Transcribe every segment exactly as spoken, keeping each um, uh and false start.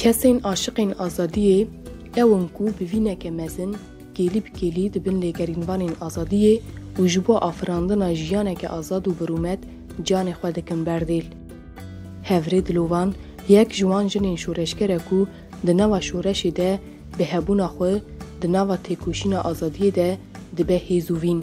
Kesên aşiqên azadiyê ew in ku bi vîneke mezin kêlî bi kêlî dibin lêgerînvanên azadiyê û ji bo afirandina jiyaneke azad û birûmet canê xwe dikin berdêl. Hevrê Dilovan yek ji wan jinên şoreşger e ku di nava şoreşê de bi hebûna xwe di nava têkoşîna azadiyê de dibe hêz û vîn.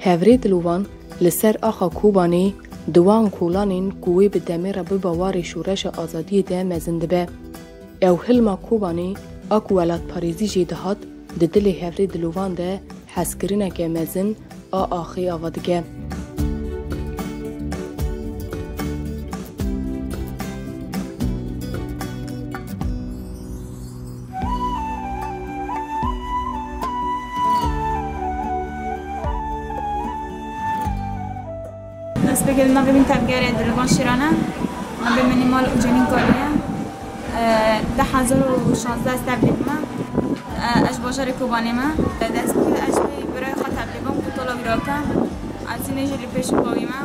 Hevrê Dilovan li ser axa Kobanê di wan kolanên ku wê bi demê re bibe warê şoreşa azadiyê de mezin dibe. Ew hilma Kobanê a ku welatparêzî jê dihat, di dilê hevrê Dilovan de hezkirineke mezin a axê ava dike. Destpêkê li navê min tevgerê Dilvan Şîran e. Navê min Nîmal Ocenîn Kalî ye. E, du hezar û şazdeh ez tevlî bûme. E, ez ji bajarê Kobanê me. Destpêkê ez jî birayê xwe tevlî bûm ku tola wî rake. Ez jî nêjî li pêş û bawî me.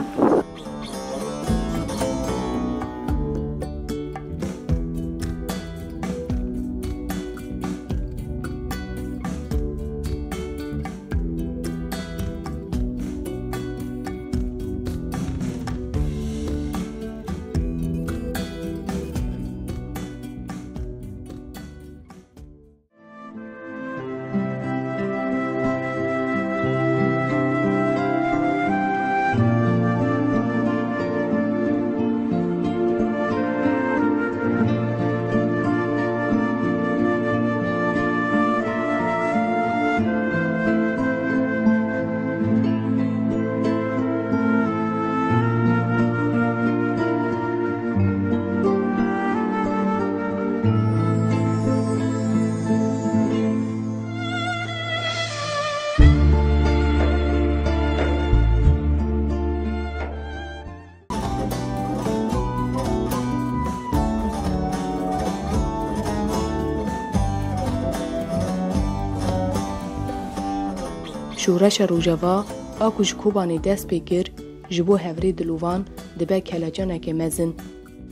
Şoreşa Rojava a ku ji Kobanê dest pê kir, ji bo hevrê Dilovan dibe kelecaneke mezin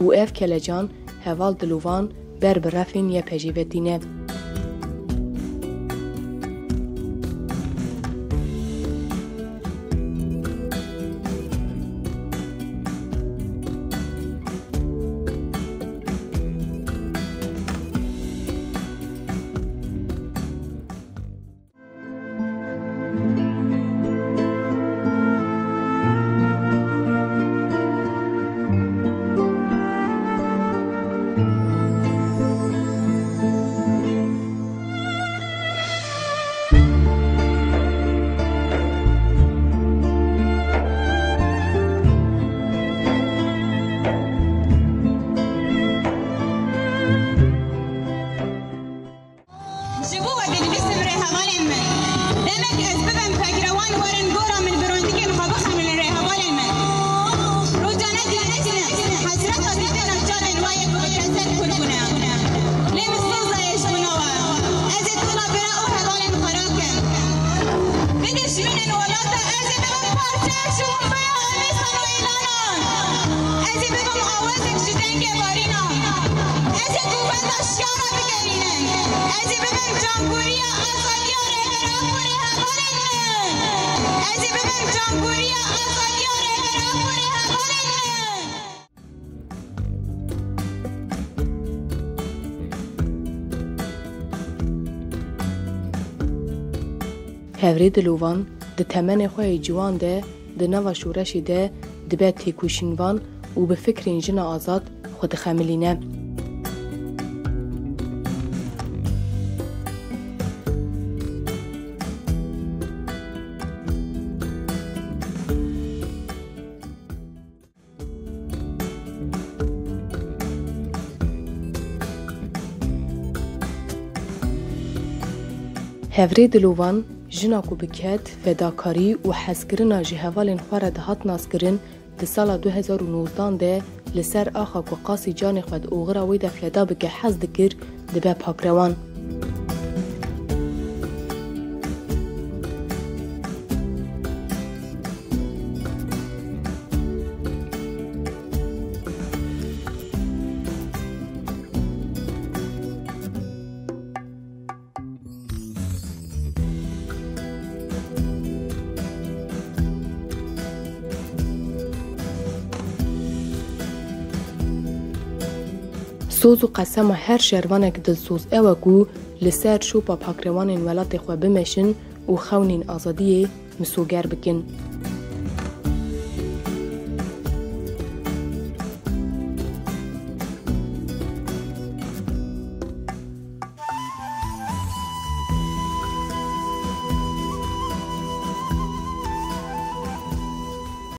û ev kelecan heval Dilovan ber bi refên Y P J'ê ve tîne. Girewan werin gora min, bi rondikên xwe bixemilin rêhevalên min. Rojane dîtin hesreta dîtina çavên we yê ku bi keser kûr bûne. Lê min soza ye ji bona we. Ez ê tola bira û hevalên xwe rakim. Bidijmînin welata, ez ê bibim parçeyek ji bombeya Êlîsan û Îlanan. Ez ê bibim awazek ji dengê barînan. Ez ê govenda şiyana bigerînim. Ez ê bibim cangoriya azadiya rêvera ku rêhevalên min. Ez ê bibim cangoriya azadiya rêvera ku rêhevalên min. Hevrê Dilovan di temenê xwe yê ciwan de di nava şoreşê de dibe têkoşînvan û bi fikrên jina azad xwe dixemilîne. Hevrê Dilovan, jina ku bi ked, fedakarî û hezkirina ji hevalên xwe re dihat naskirin, di sala du hezar û nozdan de li ser axa ku qasî canê xwe di oxira wê de feda bike hez dikir, dibe pakrewan. Soz û qesema her şervanek dilsoz ew e ku li ser şopa pakrewanên welatê xwe bimeşin û xewnên azadiyê misoger bikin.